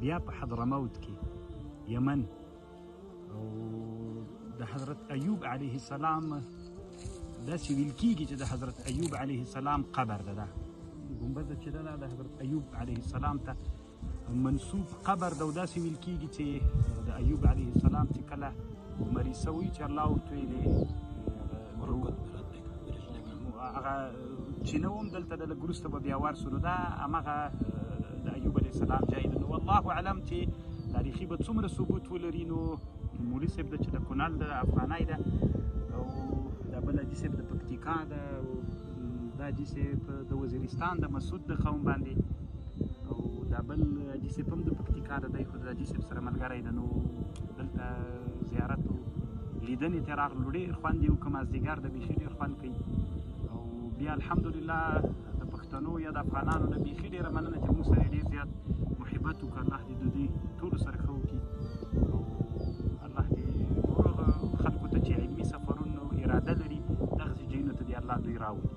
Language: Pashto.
بیا په حضرموت کې، یمن، او د حضرت ایوب علیه السلام داسې ویل کېږي چې د حضرت ایوب علیه السلام قبر ده. دا ګنبده چې ده، دا د حضرت ایوب علیه السلام ته منسوب قبر ده. او داسې ویل کېږي چې د ایوب علیه السلام چې کله مریض سوی، چې الله ورته ویلې هغه چې نه وم دلته د لږ وروسته به بیا ورسو، نو دا هماغه د ایوب علیه السلام ځای ده. نو والله اعلم چې تاریخي به څومره ثبوت ولري. نو مولوي صاحب ده چې د کونړ د افغانۍ ده، او دا بل حاجي صاحب د پکتیکا ده، او دا حاجي صاحب د وزیرستان د مسعود د قوم باندې، او دا بل حاجي صاحب هم د پکتیکا ده، دی خو د حاجي صاحب سره ملګری ده. نو دلته زیارت و لیدنې ته راغلو، ډېر خوند یې وکړ. مازدیګر د بیخي ډېر خوند کوي. او بیا الحمدلله د پښتنو یا د افغانانو نه بیخي ډېره مننه چې موږ سره ډېر زیات محبت وکړ. الله دې د دوی ټولو سره ښه وکړي، او الله دې نورو خلکو ته چې علمي سفرونو اراده لري، دغسې ځایونو ته دې الله دوی راولي.